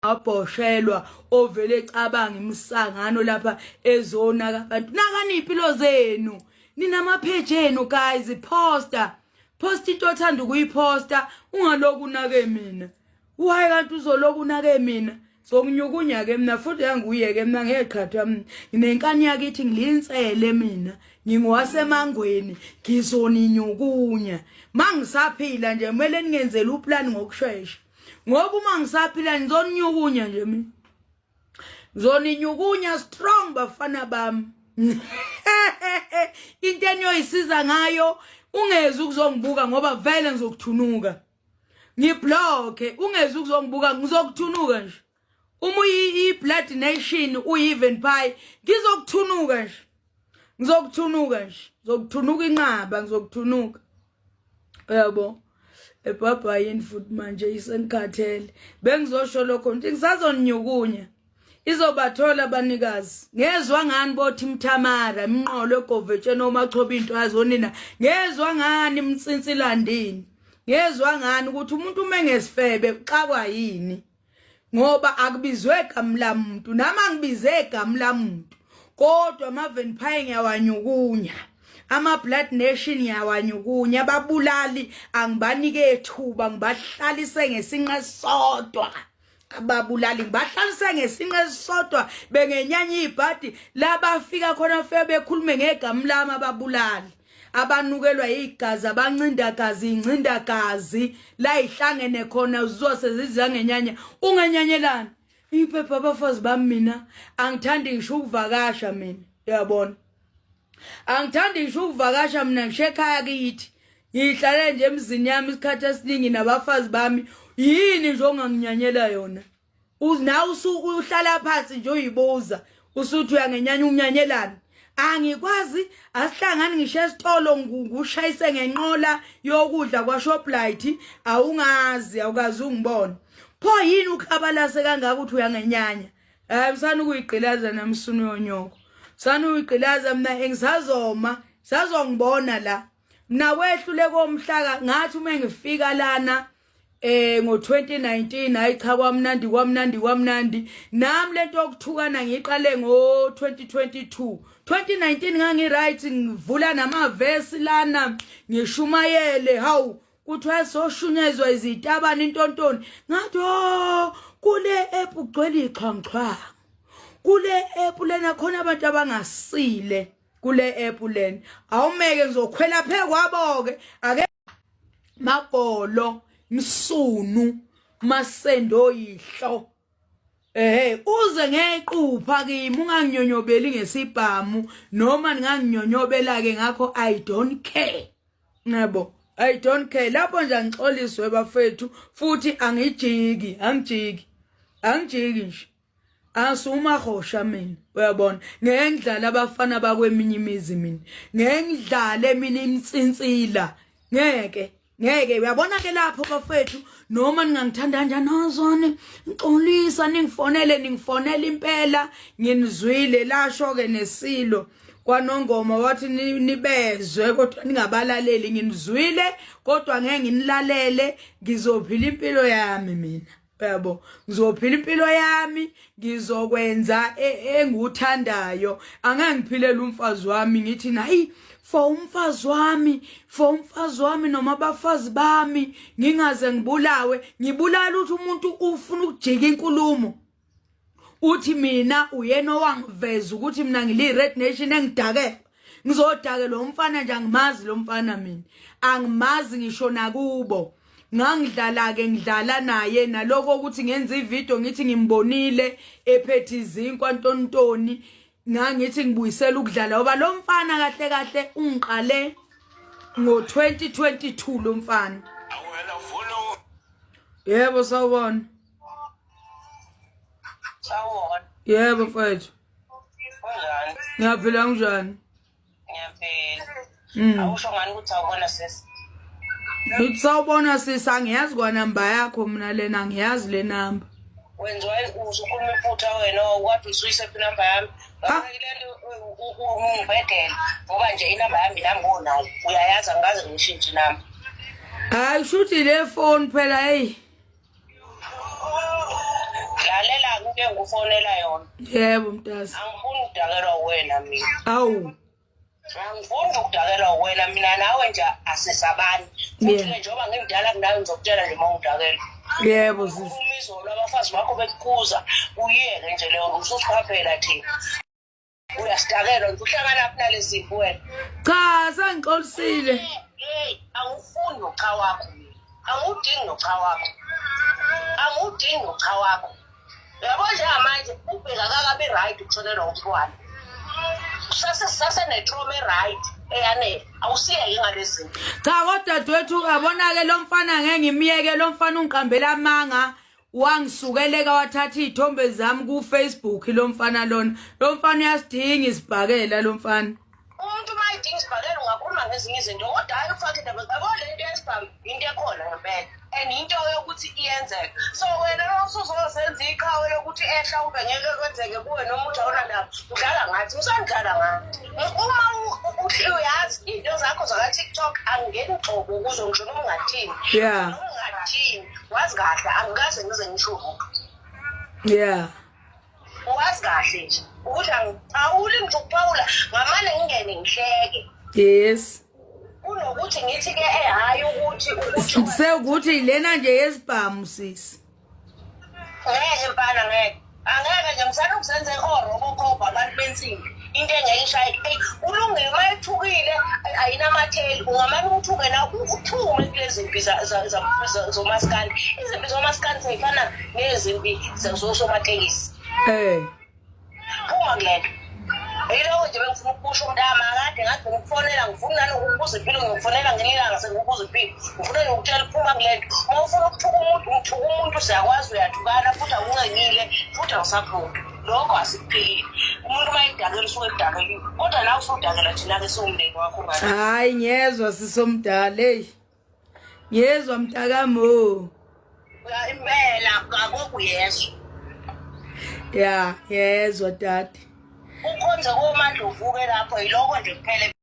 Wabhoshelwa ovele ecabanga imisangano lapha ezonaka abantu. Nakani impilo zenu. Ninamapage enu guys, poster. Post into othanda ukuyiposta ungaloku unake mina. Why kanti uzoloku unake mina? Sokunyukunya ke mina futhi yanguye ke mina ngeqhathwa mina. Nginenkani yakithi ngilinsele mina. Ngingowasemangweni ngizoninyukunya. Mangisaphila nje kumele ningenzele uplan ngokushesha. Ngoba uma ngisaphila ngizoninyukunya nje mina. Ngizoninyukunya strong bafana bami. Into eniyoyisiza ngayo ungezi ukuzongibuka ngoba vele ngizokuthunuka. Ngiblocke ungezi ukuzongibuka ngizokuthunuka nje. Uma uyi-Blood Nation uyi-Even Pie ngizokuthunuka nje. Ngizokuthunuka nje. Ngizokuthunuka inqaba ngizokuthunuka. Uyabo? Ebhabha yini futhi manje isengikhathele. Bengizosho lokho nje ngisazoninyukunya. Izobathola abanikazi. Ngezwa ngani bothi Mthamara imnqolo egovetsheni omachoba into azonina. Ngezwa ngani imtsinsilandini. Ngezwa ngani ukuthi umuntu uma engesifebe uxakwa yini. Ngoba akubizwe igama lamuntu nami angibize igama lamuntu kodwa ama-vampire ngiyawanyukunya ama-blood nation ngiyawanyukunya ababulali angibanike ethuba ngibahlalise ngesinqe sodwa ababulali ngibahlalise ngesinqe esisodwa bengenyanya ibhadi labafika khona fike bekhulume ngegama lami ababulali abanukelwa igazi abancindagazi incindagazi la ihlangene khona uzose zizangenyanya ungenyanyelani iphepha abafazi bami mina angithandi ngisho ukuvakasha mina uyabona angithandi ngisho ukuvakasha mina ngisho ekhaya kithi ngihlale nje emzini yami isikhathi esiningi nabafazi bami yini nje onganginyanyela yona nawe usuhlala phansi nje uyibuza usuthi uyangenyanya unyanyelani angikwazi asihlangani ngisho esitolo ngushayise ngenqola yokudla kwaShoprite awungazi awukazi ungibona pho yini ukhabalase kangaka ukuthi uyangenyanya hayi usana ukuyigqilaza namsunu yonyoko sana uyigqilaza mina engisazoma sazongibona la mina wehlule komhlaka ngathi uma ngifika lana ngo-2019 hayi cha kwamnandi kwamnandi kwamnandi nami lento yokuthukana ngiyiqale ngo-2022 2019 ngangi-right ngivula namavesi lana ngishumayele hawu kuthiwa soshunyezwa izitabane intontoni ngathi o kule app kugcwele ixhwanguxhwangu kule app lena khona abantu abangasile kule app lena awumeke ngizokhwela phe kwabo-ke ake magolo msunu masendo yihlo ehe uze ngequpha kimi unganginyonyobeli ngesibhamu noma ninganginyonyobela ke ngakho i don't care yebo i don't care lapho nje angixoliswe bafethu futhi angijiki angijiki angijiki nje Asumahosha mina uyabona ngeke ngidlale abafana bakweminye imizi mina ngeke ngidlale mina imtsintsila ngeke ngeke uyabona ke lapho bafethu noma ningangithanda kanjani azone ngixolisa ningifonele ningifonele impela nginizwile lasho ke nesilo kwanongoma wathi nibezwe kodwa ningabalaleli nginizwile kodwa ngeke nginilalele ngizophila impilo yami mina yabo ngizophila impilo yami ngizokwenza e, enguthandayo angeke ngiphilele umfazi wami ngithi nayi for umfazi wami for umfazi wami noma abafazi bami ngingaze ngibulawe ngibulala ukuthi umuntu ufuna ukujika inkulumo uthi mina uyena owangiveza ukuthi mina ngili red nation engidakele ngizodakelwa umfana nje angimazi lo mfana mina angimazi ngisho nakubo ngangidlala ke ngidlala naye naloko ukuthi ngenza ivideo ngithi ngimbonile ephethe izinkwa ntontoni ngangithi ngibuyisela ukudlala ngoba lo mfana kahle kahle ungiqale ngo-2022 lo mfana yebo sawubona Sawubona. Yebo mfethu. Kunjani? Ngiyaphila kunjani? Ngiyaphila. Awusho ngani ukuthi awubona sisi? Ngithi sawubona sisi angiyazi kwanamba yakho mina lena angiyazi le namba. Wenziwa usukhuluma iphutha wena ukade usuyisephi inamba yami. Ah. Le nto ungibhedela ngoba nje inamba yami nami ngonayo. Uyayazi angikaze ngishintshe inamba. Hayi shuthi le phone phela hey. into engikufonela yona. Yebo mntase. Angifuni ukudakelwa uwena mina. Awu. Angifuni ukudakelwa uwena mina nawe nje asisabani. Futhi ke njengoba ngimdala kunawe ngizokutshela nje uma ungidakelwa. Yebo sisi. Ukhuluma izolo abafazi bakho bekukhuza uyeke nje leyo nto ususiphaphela thina. Uyasidakelwa nje uhlangana phi nalezi zimpi wena? Cha sengixolisile. Hey, angifuni nocha wakho mina. Angudingi nocha wakho. Angudingi nocha wakho. Uyabo njengamanje ubheka kakabi right ukushonelwa umntwana. Sase sase ne-trauma e-right eyanele. Awusiyeke ngalezi zinto. Cha kodwa dadewethu yabona-ke lo mfana ngeke ngimyeke lo mfana ungiqambela amanga wangisukeleka wathatha iy'thombe zami ku-Facebook lo mfana lona. Lo mfana uyasidinga isibhakela lo mfana. Umuntu uma edinga isibhakela ungakhuluma ngezinye izinto kodwa hhayi ufake indaba yabo le nto yesibhamu into ekhona ngempela and into yokuthi iyenzeka. So wena uma usuzozenza iqhawe lokuthi ehla ube ngeke kwenzeke kuwe noma uthi awunandaba udlala ngathi usandlala ngathi. Uma uyazi iy'nto zakho zaka-TikTok angingeni qobo kuzo ngisho noma ungathini. Yeah. Noma ungathini wazi kahle angikaze ngize ngisho lutho. Yeah. Wazi kahle nje ukuthi angiphawuli ngisho ukuphawula ngamane ngingene ngihleke. Yes. Kunokuthi ngithi ke eh hayi ukuthi ukuthi Sekuthi lena nje yesibhamu sisi. Ngeke mfana ngeke. Angeke nje ngisanda ukuzenza o-Robocop abantu bensimbi. Into engeke ishaye. Eyi ulungile uma ethukile ayinamatheli ungamane uthuke na uphume kulezi mpi zomaskandi. Izimpi zomaskandi seyifana nezimpi zosomatekisi. Eh. Phuma kulento. Yiloko nje bengifuna ukukusho mntama kade ngathi ngikufonela ngifuna nanokukubuza impilo ngikufonela ngelinye ilanga sengikubuza impilo ngifuna nokutshela phuma kule nto uma ufuna ukuthuka umuntu uthuka umuntu siyakwazi uyathukana futhi awuncengile futhi awusaphumi lokho asikuphikile umuntu uma edakela usuke edakeliwe kodwa nawe usudakela thina-ke siwumndeni wakho ngane Hayi ngiyezwa sisomdala hey. Ngiyezwa mntakamo. Impela akukho uyezwa. Ya, ngiyezwa dade. Ukhonze koMandlovu-ke lapho yiloko nje kuphela.